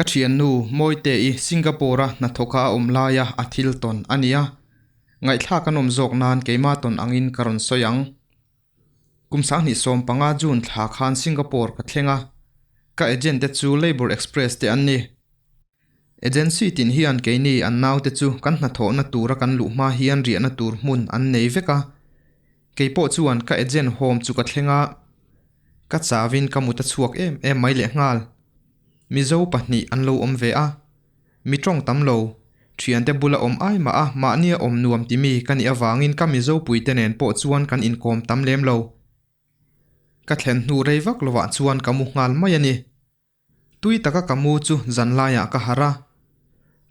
Ka thiannu Mawite-i Singapore-a hnathawka a awm laia a thil tawn a nia. Ngaihthlak a nawm zawk nan keimah tawn angin ka rawn sawi ang. Kum 2015 June thla khan Singapore ka thleng a, ka agent te chu Labour Express te an ni. Agency tin hian keini an naute chu kan hnathawhna tura kan luh hma hian riahna tur hmun an nei vek a. Kei pawh chuan ka agent home chu ka thleng a, ka chauin ka mut a chhuak em em mai lehnghal. Mizo pahnih an lo awm ve a, mi tawng tam lo, thiante bula awm ai mah a mahnia awm nuam ti mi ka nih avangin ka Mizo puite nen pawh chuan kan inkawm tam lem lo. Ka thlen hnu rei vak lovah chuan ka mu nghal mai a ni. Tui taka ka mu chu zan laiah ka harh a.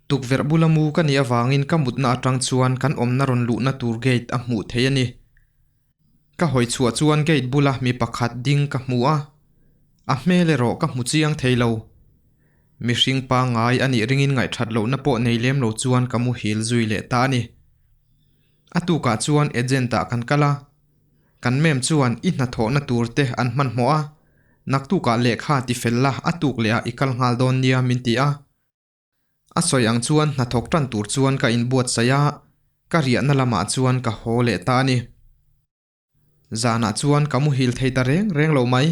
Tukverh bula mu ka nih avangin ka mutna atang chuan kan awmna rawn luhna tur gate a hmuh theih a ni. Ka hawi chhuah chuan gate bula mi pakhat ding ka hmu a, a hmel erawh ka hmu chiang thei lo. Mihring pangngai a nih ringin ngaihthat lohna pawh nei lem lo chuan ka muhil zui leh ta a ni. A tukah chuan agent ah kan kal a, kan mem chuan i hnathawhna tur te an hmanhmawh a, naktukah lehkha ti fel la a tuk leh ah i kal nghal dawn nia min ti a. A sawi ang chuan hnathawk tan tur chuan ka inbuatsaih a, ka riahna lamah chuan ka haw leh ta a ni. Zanah chuan ka muhil thei ta reng reng lo mai.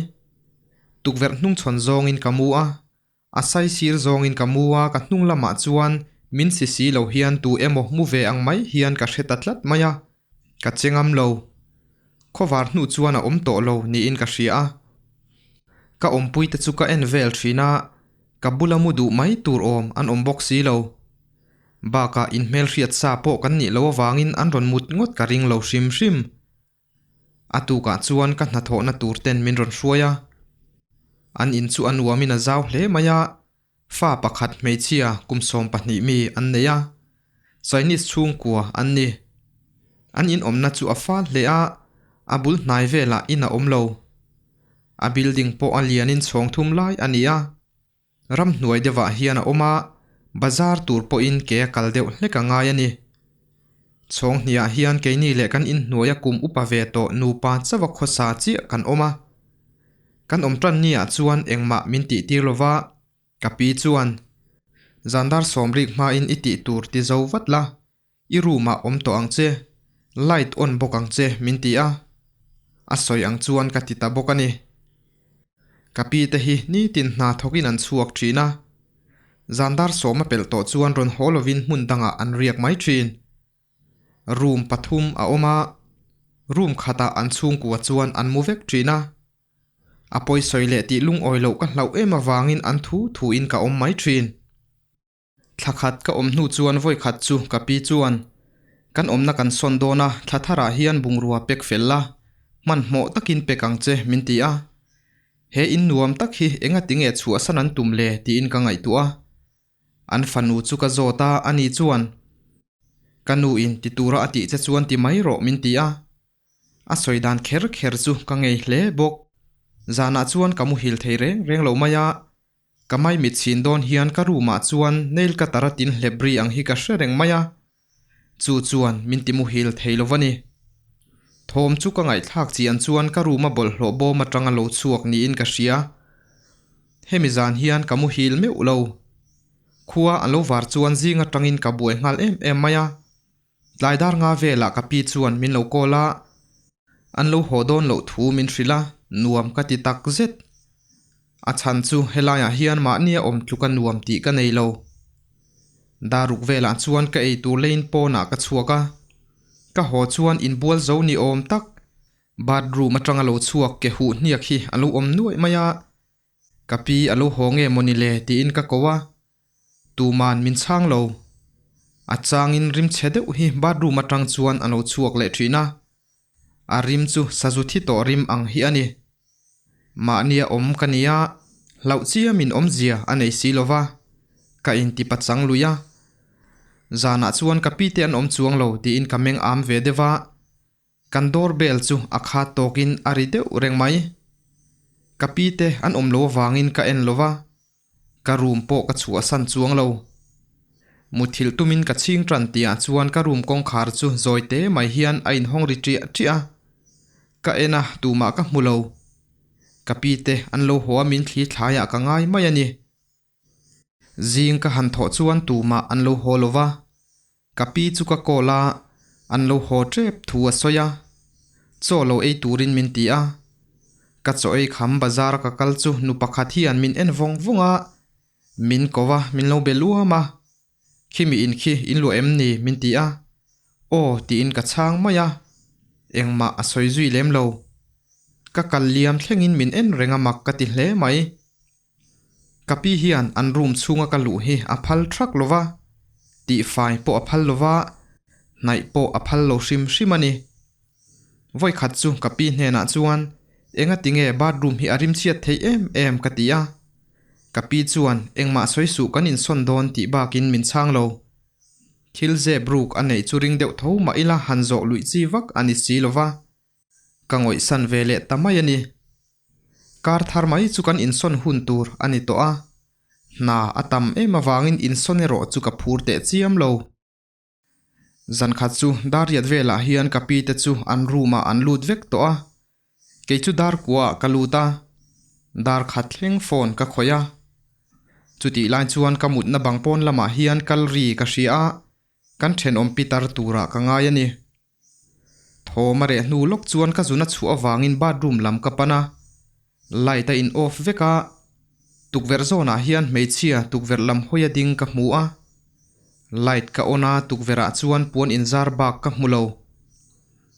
Tukverh hnungchhawn zawngin ka mu a, a sai sir zawngin ka mu a, ka hnung lamah chuan min si si lo hian tu emaw mu ve ang mai hian ka hre ta tlat mai a, ka che ngam lo. Khawvar hnu chuan a awm tawh lo niin ka hria a. Ka awmpuite chu ka en vel thin a, Ka bula mu duh mai tur awm an awm bawk si lo. Bakah inhmelhriat sa pawh kan nih loh avangin an rawn mut ngawt ka ring lo hrim hrim. A tukah chuan ka hnathawhna tur ten min rawn hruai a. An in chu a nuamin a zau hle mai a, fa pakhat hmeichhia kum 12 mi an nei a. Chinese chhungkua an ni. An inawmna chu a fal hle a, a bul hnai velah in a awm lo. A building pawh a lianin chhawng thum lai a ni a, ramhnuai deuhah hian a awm a, bazar tur pawhin ke a kal deuh hlek a ngai a ni. Chhawng hniah hian keini leh kan inhnuaia kum upa ve tawh nupa chauha khawsa chiah kan awm a. Kan awm tan niah chuan engmah min tih tir lova, ka pi chuan, Zandar sawmrik hmain i tih tur ti zo vat la, I room ah awm tawh ang che, light on bawk ang che min ti a, a sawi ang chuan ka ti ta bawk a ni. Ka pi te hi nitin hna thawkin an chhuak thin a, zan dar 10 a pelh tawh chuan rawn haw lovin hmun dangah an riak mai thin. Room pathum a awm a, room khatah an chhungkua chuan an mu vek thin a. A pawisawi leh tih lungawi loh ka hlauh em avangin an thu thuin ka awm mai thin. Thla khat ka awm hnu chuan vawi khat chu ka pi chuan, Kan awmna kan sawn dawn a, thla tharah hian bungrua pek fel la, hmanhmawh takin pek ang che, min ti a. He in nuam tak hi engati nge chhuahsan an tum le tiin ka ngaihtuah a. An fanu chu ka zawt a, ani chuan, Ka nu in ti tura a tih che chuan ti mai rawh, min ti a. A sawi dan kher kher chu ka ngei hle bawk. Zanah chuan ka muhil thei reng reng lo mai a. Ka maimit chhin dawn hian ka room ah chuan nail cutter a tin hlep ri ang hi ka hre reng mai a, chu chuan min ti muhil thei lo va ni. Thawm chu ka ngaihthlak chian chuan ka room a bawlhhlawh bawm atang a lo chhuak niin ka hria. Hemi zan hian ka muhil meuh lo. Khua a lo var chuan zing atangin ka buai nghal em em mai a. Tlai dar nga velah ka pi chuan min lo call a, an lo haw dawn loh thu min hrilh a, nuam ka ti tak zet. A chhan chu helaiah hian mahnia awm tluka nuam tih ka nei lo. Daruk velah chuan ka ei tur leiin pawnah ka chhuak a, ka haw chuan inbual zo ni awm tak bathroom atanga lo chhuak ke huh hniak hi a lo awm nuaih mai a, ka pi a lo haw nge mawni le tiin ka ko a. Tuman min chhang lo. A changin rim chhe deuh hi bathroom atang chuan a lo chhuak leh thin a. A rim chu sazu thi tawh rim ang hi a ni. Mahnia awm ka nia, hlauh chiamin awmzia a nei si lo va, ka inti pachang lui a. Zanah chuan ka pite an awm chuang lo tiin ka meng am ve deuh a. Kan door bell chu a khat tawkin a ri deuh reng mai. Ka pite an awm lo avangin ka en lo va. Ka room pawh ka chhuahsan chuang lo. Muthilh tumin ka chhing tan tihah chuan ka room kawngkhar chu zawi te mai hian a inhawng ri ṭiah ṭiah a. Ka en a, tumah ka hmu lo. Ka pi te an lo haw a min thli thlaiah ka ngai mai a ni. Zing ka han thawh chuan tumah an lo haw lo va, ka pi chu ka call a, an lo haw tep thu a sawi a, chaw lo ei turin min ti a. Ka chaw ei kham bazar a ka kal chu nu pakhat hian min en vawng vawng a, min ko va, min lo be luam a. Khimi in khi in luah em ni? min ti a, Aw tiin ka chhang mai a, engmah a sawi zui lem lo. Ka kal liam thlengin min en reng a mak ka ti hle mai. Ka pi hian an room chhunga ka luh hi a phal thak lo va, tihfai pawh a phal lo va, hnaih pawh a phal lo hrim hrim a ni. Vawikhat chu ka pi hnenah chuan, Engati nge bathroom hi a rimchhiat theih em em? ka ti a. Ka pi chuan, Engmah sawi suh kan insawn dawn tih bakin min chhang lo. Thil zep ruk a neih chu ring deuh tho mah ila han zawh luih chi vak a ni si lo va. Ka ngawihsan ve leh ta mai a ni. Kar thar mai chu kan insawn hun tur a ni tawh a. Hna a tam em avangin insawn erawh chu ka phur teh chiam lo. Zan khat chu dar riat velah hian ka pi te chu an room ah an lut vek tawh a, kei chu dar kua ah ka lut a, dar khat thleng phone ka khawih a. Chutih lai chuan ka mutna bang pawn lamah hian kal ri ka hria a, kan thenawm pitar turah ka ngai a ni. Thawm a reh hnu lawk chuan ka zun a chhuah avangin bathroom lam ka pan a, light a in off vek a, tukverh zawnah hian hmeichhia tukverh lam hawi a ding ka hmu a, light ka on a tukverh ah chuan puan inzar bak ka hmu lo.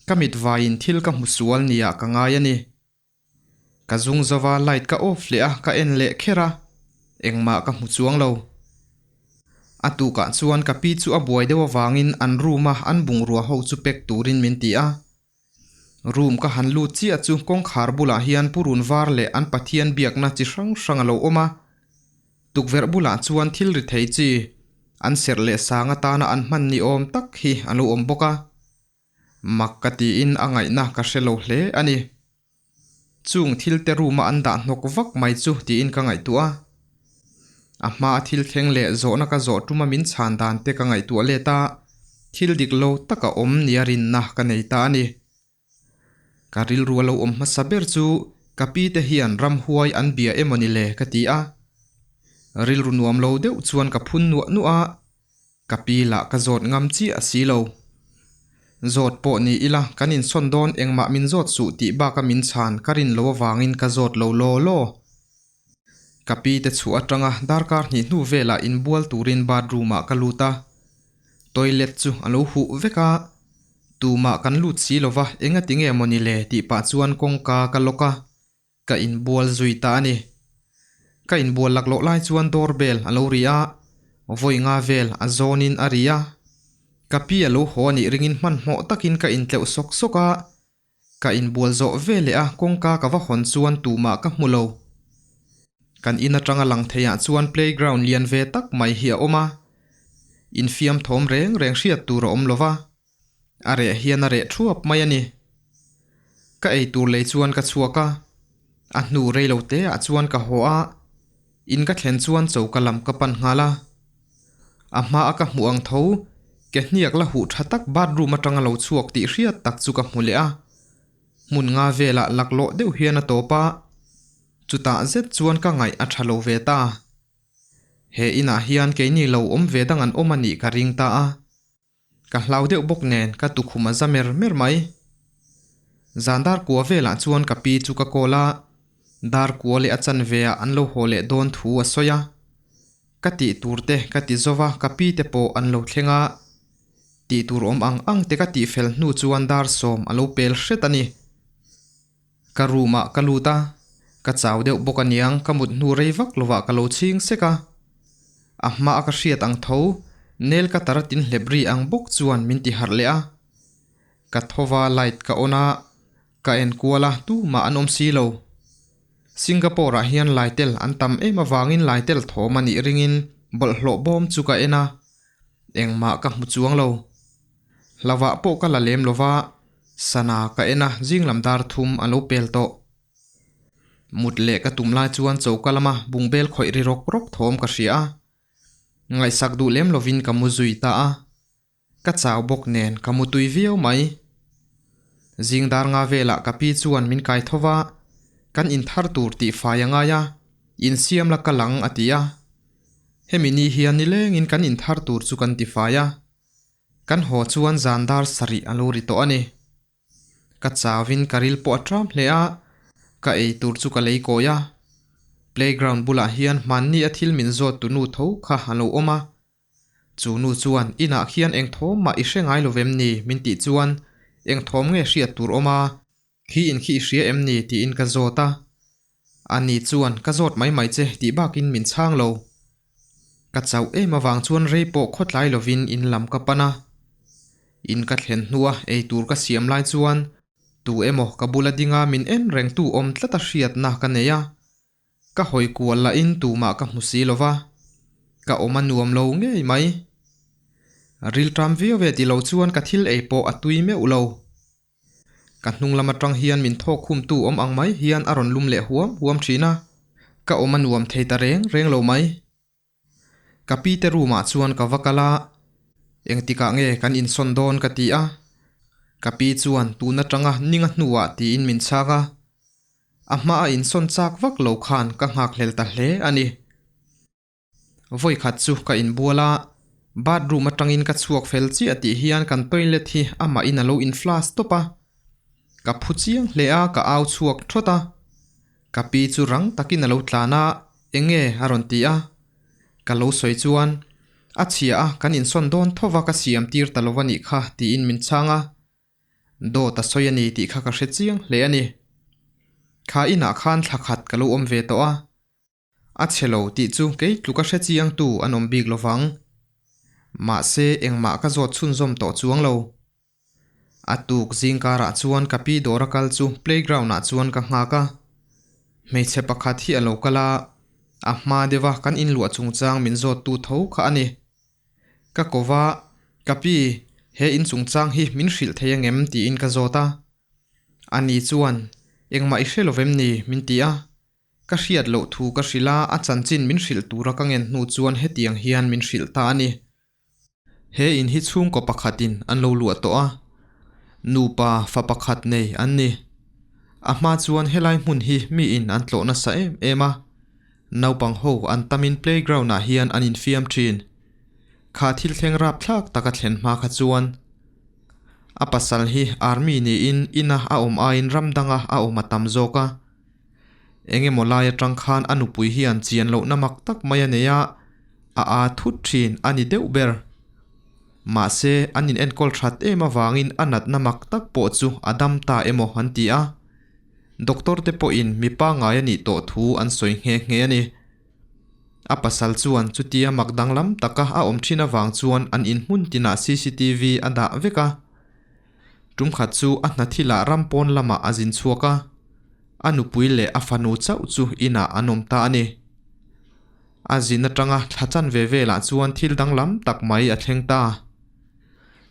Ka mit vaiin thil ka hmu sual nia ka ngai a ni. Ka zung zova light ka off leh a ka en leh kher a, engmah ka hmu chuang lo. A tukah chuan ka pi chu a buai deuh avangin an room a an bungrua ho chu pack turin min ti a. Room ka han lut chiah chu kawngkhar bulah hian purun var leh an Pathian biakna chi hrang hrang a lo awm a. Tukverh bulah chuan thil ri thei chi an serh leh sang atana an hman ni awm tak hi a lo awm bawk a. Mak ka tiin a ngaihna ka hre lo hle a ni. Chung thil te room a an dah hnawk vak mai chu tiin ka ngaihtuah a. A hma a thil thleng leh zawhna ka zawh tuma min chhan dan te ka ngaihtuah let a, thil dik lo taka awm nia rinna ka nei ta a ni. Ka rilru a lo awm hmasa ber chu ka pi te hian ramhuai an bia emaw ni le ka ti a. Rilru nuam lo deuh chuan ka phun nuah nuah a. Ka pi lah ka zawt ngam chiah si lo. Zawt pawh ni ila kan insawn dawn engmah min zawt suh tih baka min chhan ka rin lo avangin ka zawt lo law law. Ka pi te chhuah atanga darkar hnih hnu velah inbual turin bathroom ah ka lut a. Toilet chu a lo huh vek a, tumah kan lut si lova engati nge mawni le tih pah chuan kawngka ka lock a. Ka inbual zui ta a ni. Ka inbual laklawh lai chuan door bell a lo ri a, vawi nga vel a zawnin a ri a. Ka pi a lo haw a nih ringin hmanhmawh takin ka intleuh sawk sawk a. Ka inbual zawh ve leh a kawngka ka va hawn chuan tumah ka hmu lo. Kan in atanga lang theiah chuan playground lian ve tak mai hi a awm a. Infiam thawm reng reng hriat tur a awm lo va. A reh hian a reh thuap mai a ni. Ka ei tur lei chuan ka chhuak a, a hnu rei lo te ah chuan ka haw a, in ka thlen chuan choka lam ka pan nghal a. A hma a ka hmuh ang tho, ke hniak la huh tha tak bathroom atanga lo chhuak tih hriat tak chu ka hmu leh a. Hmun nga velah laklawh deuh hian a tawp a, chutah zet chuan ka ngaih a tha lo ve ta. He inah hian keini lo awm ve dang an awm a nih ka ring ta a. Ka hlau deuh bawk nen ka tukhum a za mer mer mai. Zan dar kua velah chuan ka pi chu ka call a, dar kua leh a chanve ah an lo haw leh dawn thu a sawi a. Ka tih tur te ka ti zo va, ka pi te pawh an lo thleng a. Tih tur awm ang ang te ka tih fel hnu chuan dar sawm a lo pel hret a ni. Ka room ah ka lut a, ka chau deuh bawk aniang ka mut hnu rei vak lovah ka lo chhing sek a. A hma a ka hriat ang tho, nail cutter a tin hlep ri ang bawk chuan min ti harh leh a. Ka thova light ka on a, ka en kual a tumah an awm si lo. Singapore ah hian laitel an tam em avangin laitel thawm a nih ringin bawlhhlawh bawm chu ka en a, engmah ka hmu chuang lo. Hlavah pawh ka la lem lova, sana ka en a, zinglam dar thum a lo pel tawh. Mut leh ka tum lai chuan choka lama bungbel khawih ri rawk rawk thawm ka hria a. Ngaihsak duh lem lovin ka mu zui ta a. Ka chau bawk nen ka mu tui viau mai. Zing dar nga velah ka pi chuan min kai tho va, kan inthar tur tih fai a ngai a, insiam la ka lang a ti a. Hemi ni hian nilengin kan inthar tur chu kan tifai a, kan haw chuan zan dar sarih a lo ri tawh a ni. Ka chauin ka ril pawh a ṭam hle a, ka ei tur chu ka lei kawi a. Playground bulah hian hmanni a thil min zawt tu nu tho kha a lo awm a. Chu nu chuan inah khian eng thawm mah i hre ngai lo vem ni min tih chuan eng thawm nge hriat tur awm a, khi in khi i hria em ni tiin ka zawt a. Ani chuan ka zawt mai mai che tih bakin min chhang lo. Ka chauh em avang chuan rei pawh khawtlai lovin in lam ka pan a. In ka thlen hnua eitur ka siam lai chuan tu emaw ka bula dinga min en rengtu awm tlata hriatna ka nei a. Ka hawi kual lahin tumah ka hmu si lova, ka awm a nuam lo ngei mai. Rilṭam viau ve ti lo chuan ka thil ei pawh a tui meuh lo. Ka hnung lam atang hian min thawk khumtu awm ang mai hian a rawn lum leh huam huam thin a, ka awm a nuam thei ta reng reng lo mai. Ka pi te room ah chuan ka va kal a, engtikah nge kan insawn dawn ka ti a, ka pi chuan tun atanga ning a hnuah tiin min chhak a, a hma a insawn chak vak lo khan ka nghakhlel ta hle a ni. Vawikhat chu ka inbual a, bathroom atangin ka chhuak fel chiah tih hian kan toilet hi amah in a lo in flush tawp a. Ka phu chiang hle a, ka au chhuak thawt a. Ka pi chu rang takin a lo tlan a, enge a rawn ti a. Ka lo sawi chuan, A chhia a, kan insawn dawn tho va ka siam tir ta lo a nih kha tiin min chhang a. Dawt a sawi a ni tih kha ka hre chiang hle a ni. Kha inah khan thla khat ka lo awm ve tawh a. A chhe lo tih chu kei tluka hre chiangtu an awm bik lovang. Mahse engmah ka zawt chhunzawm tawh chuang lo. A tuk zingkarah chuan ka pi dawra kal chu playground ah chuan ka nghak a. Hmeichhe pakhat hi a lo kal a, a hma deuha kan inluah chungchang min zawttu tho kha a ni. Ka ko va, Ka pi, he in chungchang hi min hrilh thei angem? tiin ka zawt a. Ani chuan, Engmah i hre lovem ni? min ti a. Ka hriat loh thu ka hrilh a, a chanchin min hrilh tura ka ngen hnu chuan hetiang hian min hrilh ta a ni. He in hi chhungkaw pakhatin an lo luah tawh a, nupa fa pakhat nei an ni. A hma chuan helai hmun hi miin an tlawh nasa em em a, naupang ho an tamin playground ah hian an infiam thin. Kha thil thleng rapthlak taka thlen hma kha chuan a pasal hi army niin ina a awm aiin ram danga a awm a tam zawk a. Eng emaw lai atang khan a nupui hian chian lohna mak tak mai a nei a, a aa thut thin a ni deuh ber. Mahse, an in enkawl that em avangin a natna mak tak pawh chu a dam ta emaw an ti a. Doctor te pawhin mi pangngai a nih tawh thu an sawi nghe nghe a ni. A pasal chuan chutia mak danglam taka a awm thin avang chuan an inhmun tinah cctv a dah vek a. Tum khat chu a hna thilah ram pawn lamah a zin chhuak a, a nupui leh a fanu chauh chu inah an awm ta a ni. A zin atanga thla chan ve velah chuan thil danglam tak mai a thleng ta.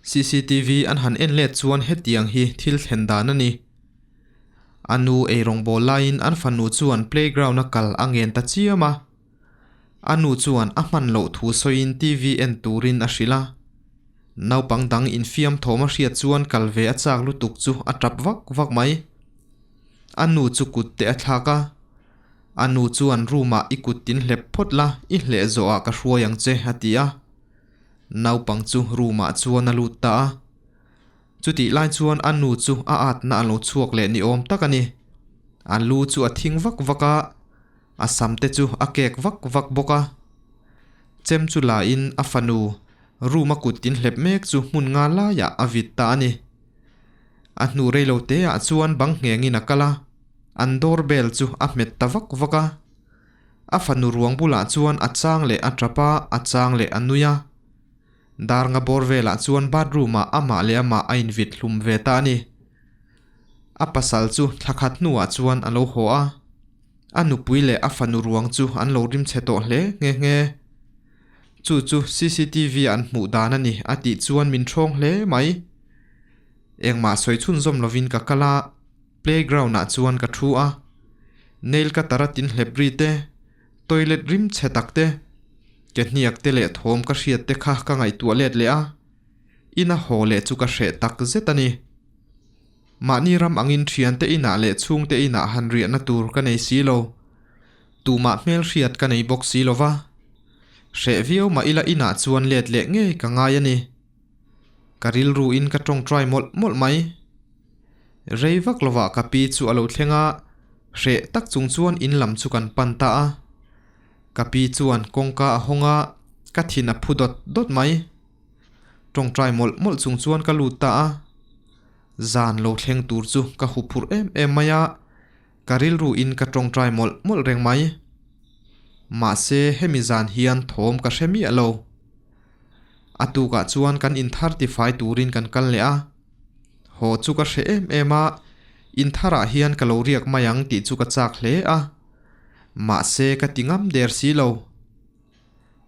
Cctv an han en let chuan hetiang hi thil thlen dan a ni. A nu eirawngbawl laiin an fanu chuan playground a kal a ngen ta chiam a. A nu chuan a hman loh thu sawiin TV en turin a hrilh a. Naupang dang infiam thawm a hriat chuan kal ve a chak lutuk chu a tap vak vak mai. A nu chu kut te a thlak a. A nu chuan room ah i kut tin hlep phawt la, i hleh zawh ah ka hruai ang che a ti a. Naupang chu room ah chuan a lut ta a. Chutih lai chuan a nu chu a atna a lo chhuak leh ni awm tak a ni. A lu chu a thing vak vak a, a sam te chu a kek vak vak bawk a. Chem chu la in a fanu room a kut tin hlep mek chu hmun nga laiah a vit ta a ni. A hnu reilo te ah chuan bang ngheng in a kal a, an door bell chu a hmet ta vak vak a. A fanu ruang bulah chuan a chang leh a tap a, a chang leh a nui a. Dar nga bawr velah chuan bathroom ah amah leh amah a invit hlum ve ta a ni. A pasal chu thla khat hnuah chuan a lo haw a, a nupui leh a fanu ruang chu an lo rim chhe tawh hle nghe nghe. Chu chu cctv ah an hmuh dan a ni a tih chuan min ṭhawng hle mai. Engmah sawi chhunzawm lovin ka kal a, playground ah chuan ka ṭhu a. Nail cutter a tin hlep ri te, Toilet rim chhe tak te, ke hniak te leh thawm ka hriat te kha ka ngaihtuah let leh a, ina haw leh chu ka hreh tak zet a ni. Mahni ram angin thiante inah leh chhungte inah han riahna tur ka nei si lo. Tumah hmelhriat ka nei bawk si lo va. Hreh viau mah ila inah chuan let leh ngei ka ngai a ni. Ka rilru in ka tawngtai mawlh mawlh mai. Rei vak lovah ka pi chu a lo thleng a, hreh tak chung chuan in lam chu kan pan ta a. Ka pi chuan kawngka a hawng a, ka thin a phu dawt dawt mai. Tawngtai mawlh mawlh chung chuan ka lut ta a. Zan lo thleng tur chu ka hu phurh em em mai a, ka rilru in ka tawngtai mawlh mawlh reng mai. Mahse hemi zan hian thawm ka hre miah lo. A tukah chuan kan inthar tifai turin kan kal leh a. Haw chu ka hre em em a, intharah hian ka lo riak mai ang tih chu ka chak hle a. Mahse ka ti ngam der si lo.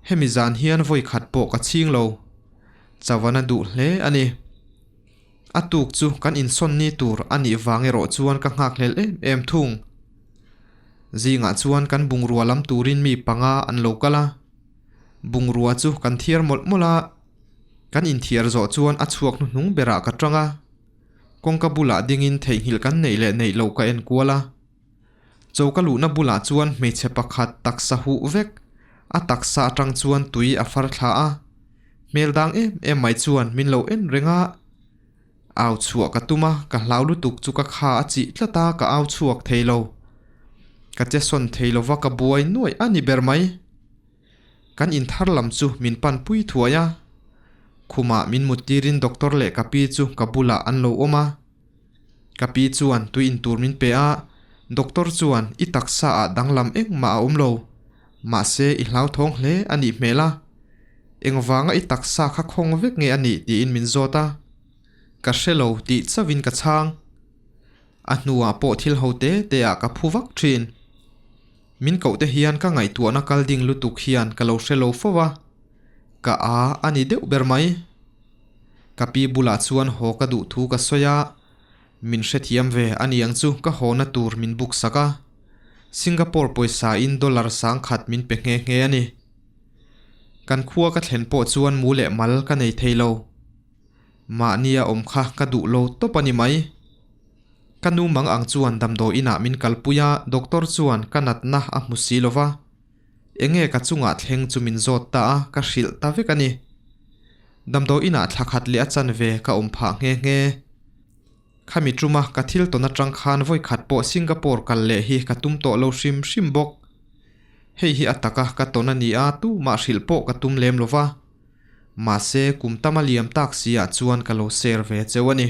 Hemi zan hian vawi khat pawh ka chhing lo. Chavan a duh hle a ni. A tuk chu kan insawn ni tur a nih vang erawh chuan ka nghakhlel em em thung. Zingah chuan kan bungrua lam turin mi panga an lo kal a. Bungrua chu kan thiar mawlh mawlh a. Kan inthiar zawh chuan a chhuak hnuhnung berah ka tang a. Kawngka bulah dingin theihnghilh kan neih leh neih loh ka en kual a. Choka luhna bulah chuan hmeichhe pakhat taksa huh vek, a taksa atang chuan tui a far thla a. Hmel dang em em mai chuan min lo en reng a. Au chhuah ka tum a, ka hlau lutuk chu ka kha a chih tlat a, ka au chhuak thei lo. Ka che sawn thei lova ka buai nuaih a ni ber mai. Kan inthar lam chu min pan pui thuai a. Khumah min mut tirin doctor leh ka pi chu ka bulah an lo awm a. Ka pi chuan tui in tur min pe a, doctor chuan i taksa ah danglam engmah a awm lo, mahse i hlauthawng hle a nih hmel a, engvanga i taksa kha khawng vek nge a nih tiin min zawt a, ka hre lo tih chauhin ka chhang. A hnuah pawh thil ho te te ah ka phu vak thin. Min koh te hian ka ngaihtuahna kal ding lutuk hian ka lo hre lo fo a, ka a a ni deuh ber mai. Ka pi bulah chuan haw ka duh thu ka sawi a, min hrethiam ve a niang chu ka hawna tur min buk sak a, Singapore pawisa in dollar sangkhat min pe nghe nghe a ni. Kan khua ka thlen pawh chuan mu leh mal ka nei thei lo. Mahnia awm kha ka duh lo tawp a ni mai. Ka nu mang ang chuan damdawi inah min kalpui a, doctor chuan ka natna a hmu si lo va. Enge ka chungah thleng chu min zawt ta a, ka hrilh ta vek a ni. Damdawi inah thla khat leh a chanve ka awm phah nghe nghe. Khami tuma ka thil tawn atang khan vawi khat pawh Singapore kal leh hi ka tum tawh lo hrim hrim bawk. Hei hi a taka ka tawn a ni a, tumah hrilh pawh ka tum lem lo va. Mahse, kum tama liam tak si ah chuan ka lo share ve cheu a ni.